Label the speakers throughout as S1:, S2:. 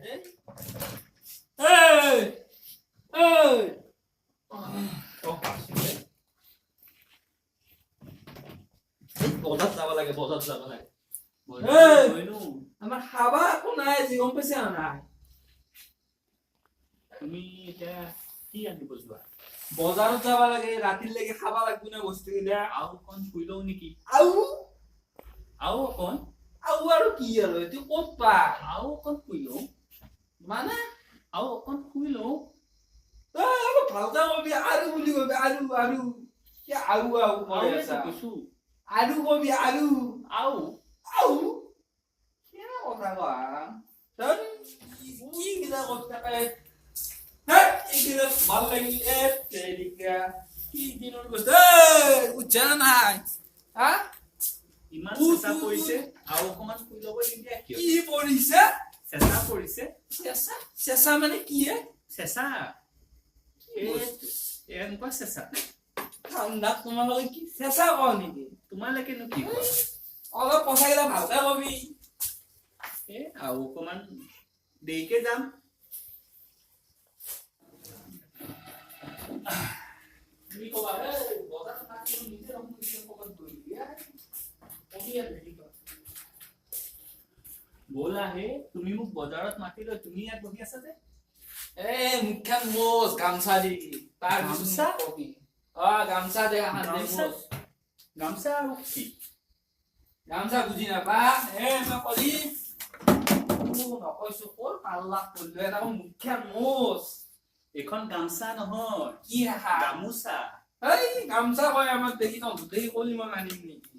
S1: দেই। এই এই, অ, আছিলে। এই, বজাৰত যাব লাগে, বজাৰত যাব লাগে। এই!
S2: গৈনো।
S1: আমাৰ খাবা একো নাই আজি, গম পাইছা না নাই?
S2: তুমি এতিয়া কি আনিব যোৱা?
S1: বজাৰত যাব লাগে, ৰাতিলৈকে খাবা লাগব না বস্তুবিলাক।
S2: আৰু অকণ শুই লওঁ নেকি?
S1: আৰু
S2: আৰু অকণ।
S1: আৰু আৰু কি আৰু এইটো ক'ত পায়?
S2: আৰু অকণ শুই লওঁ।
S1: মানে?
S2: আৰু অকণ শুই লওঁ।
S1: এই, অলপ ভালকে কবি, আৰু বুলি কবি, আৰু আৰু কি আৰু আৰু কৰি
S2: আৰুৱেতো
S1: আছা?
S2: কৈছো।
S1: আৰু কবি, আৰু।
S2: আৰু।
S1: আৰু কেনে কথা কোৱা? ধেই, কি গিলা কৰি থাকে। হেই, এইগিলা ভাল লাগিল। এ তেৰিকা, কি দিনৰ বস্তু। এই, উঠছা না নাই, হা?
S2: ইমান
S1: উঠ,
S2: চেঁচা
S1: উঠ,
S2: পৰিছে, আৰু অকণমান শুই ল'ব নিদিয়া কিয়?
S1: কি পৰিছে?
S2: চেঁচা পৰিছে।
S1: চেঁচা? চেঁচা মানে কি হে?
S2: চেঁচা।
S1: কি
S2: এই,
S1: বস্তু?
S2: এনেকুৱা চেঁচা।
S1: ঠাণ্ডাত তোমালোকে কি চেঁচা কওঁ নেকি?
S2: তোমালোকেনো কি কোৱা?
S1: অলপ কথাগিলা ভালকে কবি।
S2: এ, আৰু অকণমান দেৰিকে যাম।
S1: তুমি কবা, এই বজাৰত থাকিলে নিজে ৰখোন, নিজে ক'ৰবাত গৈ দিয়া। কবি আৰু হেৰি কৰ।
S2: ব'লা হে, তুমি মোক বজাৰত মাতিলৈ তুমি ইয়াত বহি আছা যে?
S1: এই মুখখন মোচ গামচা দি, তাৰ পিছত
S2: গামচা?
S1: মোক কবি। অ, গামচা দে এখন দে।
S2: গামচা?
S1: মোচ।
S2: গামচা আৰু কি?
S1: গামচা বুজি নাপা? এ, মই কলি মোক নকৈছো, ক'ৰ পাল্লাক কৰিলো এটা মুখখন মোচ।
S2: এইখন গামচা নহয়।
S1: কি ৰাখা?
S2: গামোচা।
S1: এই, গামচা কয় আমাৰ দেখি, তহঁত দেখি কলি মই মানিম নেকি?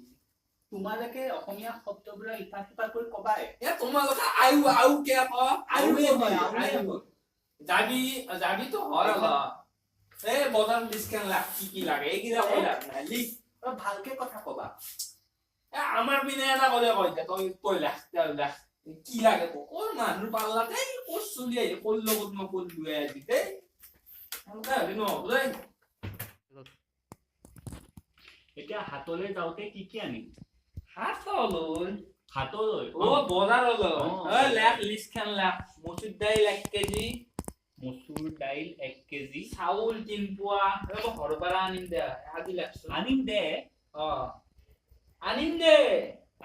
S2: তোমালোকে অসমীয়া শব্দবিলাক ইফাল সিফাল কৰি কবাই।
S1: এ, তোমালোকে আয়ু আয়ু কে ক, আয়ু
S2: আয়ুৱে
S1: কবি,
S2: হয়, আয়ুৱে
S1: আয়ু।
S2: হয়।
S1: যাবি, যাবিতো হয় অলপ। এই বজাৰ লিষ্টখন লাগ, কি কি লাগে এইকেইটা কৈ লাভ নাই, লিখ।
S2: অলপ ভালকে কথা কবা।
S1: এ, আমাৰ পিনে এটা ক'লে কয় দে, তই তই লাখ, তই লাখ, কি লাগে ক। ক'ৰ মানুহ পাল্লাত, এই ক'ৰ চলি আহি ক'ৰ লগত মই কৰিলোৱে আজি। দেই, সেনেকুৱা হ'লে নহ'ব দেই।
S2: এতিয়া হাতলৈ যাওঁতে কি কি আনিম?
S1: হাতলৈ?
S2: হাতলৈ।
S1: অ, বজাৰলৈ।
S2: অ।
S1: অ, লেখ, লিষ্টখন লেখ। মচুৰ দাইল 1 কেজি।
S2: মচুৰ দাইল 1 কেজি।
S1: চাউল 3 পোৱা। এই, মই ঘৰৰ পৰা আনিম দে, আজি লেখচোন।
S2: আনিম দে।
S1: অ, আনিম দে।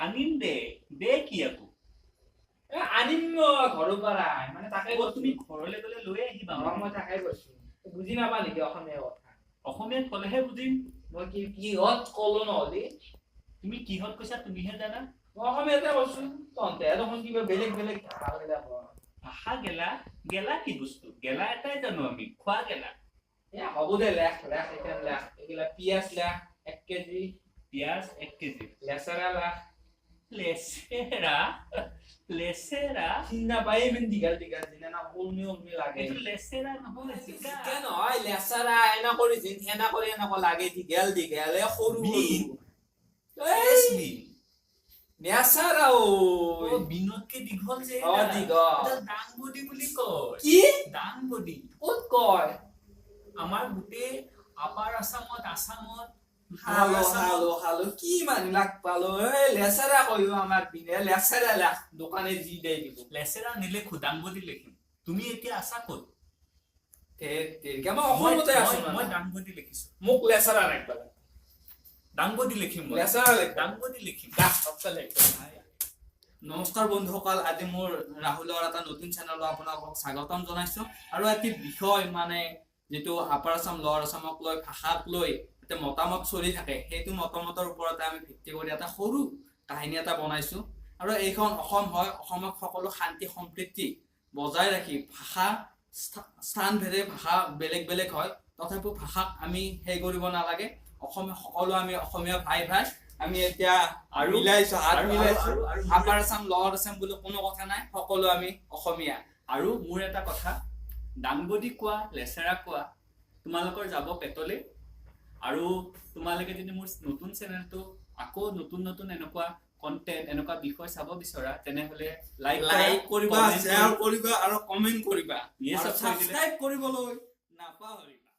S2: আনিম দে, দে কি আকৌ?
S1: এ, আনিম মই ঘৰৰ পৰা, মানে তাকে
S2: অ,
S1: কৈছো।
S2: তুমি ঘৰলৈ গ'লে লৈ আহিবা।
S1: অ।
S2: মানে।
S1: মই তাকে কৈছো, বুজি নাপা নেকি অসমীয়া কথা?
S2: অসমীয়াত ক'লেহে বুজিম।
S1: মই কি কিহত ক'লো নহ'লি?
S2: তুমি কিহত কৈছা তুমিহে জানা।
S1: মই অসমীয়াতে কৈছো, তহঁতে দেখোন কিবা বেলেগ বেলেগ ভাষা গিলা কৱ।
S2: ভাষা গেলা, গেলা কি বস্তু? গেলা এটাই জানো আমি, খোৱা গেলা।
S1: এ, হ'ব দে, লেখ লেখ, এইখন লেখ, এইগিলা পিঁয়াজ লেখ 1 কেজি।
S2: পিঁয়াজ 1 কেজি।
S1: লেচেৰা লেখ।
S2: লেচেৰা, লেচেৰা।
S1: চিনি নাপায়? ইমান দীঘল দীঘল যিনা না ওলমি ওলমি লাগে।
S2: এইটো লেচেৰা নহয়, জিকা।
S1: জিকা নহয়, লেচেৰা। এনা কৰি যেন এনা কৰি এনেকুৱা লাগে, দীঘল দীঘল, এই সৰু
S2: বিন।
S1: সৰু। এই
S2: বিন।
S1: লেচেৰা
S2: অ,
S1: ঐ।
S2: বিনতকে দীঘল যে?
S1: অ,
S2: এইডাল।
S1: দীঘল।
S2: এইডাল দাংবডি বুলি কয়।
S1: কি?
S2: দাংবডি।
S1: ক'ত কয়?
S2: আমাৰ গোটেই আপাৰ আছামত, আছামত,
S1: হালো
S2: লোৱাৰ আছামত।
S1: হালো হালো, কি মানুহ লাগ পালো। এই লেচেৰা কয়ো আমাৰ পিনে, লেচেৰা লেখ, দোকানে যি দে দিব।
S2: লেচেৰা নিলেখো, দাংবডি লিখিম। তুমি এতিয়া আছা ক'ত?
S1: ধেৎ তেৰিকা, মই অসমতে আছো।
S2: মই
S1: মানে
S2: দাংবডি লিখিছো।
S1: মোক লেচেৰা ৰাখবা লাগে।
S2: দাংবডি লিখিম মই।
S1: লেচেৰা লিখবা।
S2: দাংবডি লিখিম।
S1: নমস্কাৰ বন্ধুসকল, আজি মোৰ ৰাহুলৰ এটা নতুন চেনেলত আপোনালোকক স্বাগতম জনাইছো। আৰু এটি বিষয়, মানে যিটো আপাৰ আছাম লোৱাৰ আছামক লৈ, ভাষাক লৈ এটা মতামত চলি থাকে, সেইটো মতামতৰ ওপৰতে আমি ভিত্তি কৰি এটা সৰু কাহিনী এটা বনাইছো। আৰু এইখন অসম হয়, অসমক সকলো শান্তি সম্প্ৰীতি বজাই ৰাখি ভাষা স্থানভেদে ভাষা বেলেগ বেলেগ হয়, তথাপিও ভাষাক আমি সেই কৰিব নালাগে। অসম সকলো আমি অসমীয়া ভাই ভাই। আমি এতিয়া
S2: আৰু
S1: মিলাইছো, হাত মিলাইছো।
S2: আৰু
S1: আপাৰ আছাম লৱাৰ আছাম বুলি কোনো কথা নাই, সকলো আমি অসমীয়া।
S2: আৰু মোৰ এটা কথা, দাংবডি কোৱা, লেচেৰা কোৱা, তোমালোকৰ যাব পেটলে। আৰু তোমালোকে যদি মোৰ নতুন চেনেলটো আকৌ নতুন নতুন এনেকুৱা কণ্টেণ্ট, এনেকুৱা বিষয় চাব বিচৰা, তেনেহ'লে লাইক
S1: লাইক কৰিবা, শ্বেয়াৰ কৰিবা আৰু কমেণ্ট কৰিবা
S2: Yes,
S1: আৰু
S2: subscribe দিলে।
S1: ছাবস্ক্ৰাইব কৰিবলৈ নাপাহৰিবা।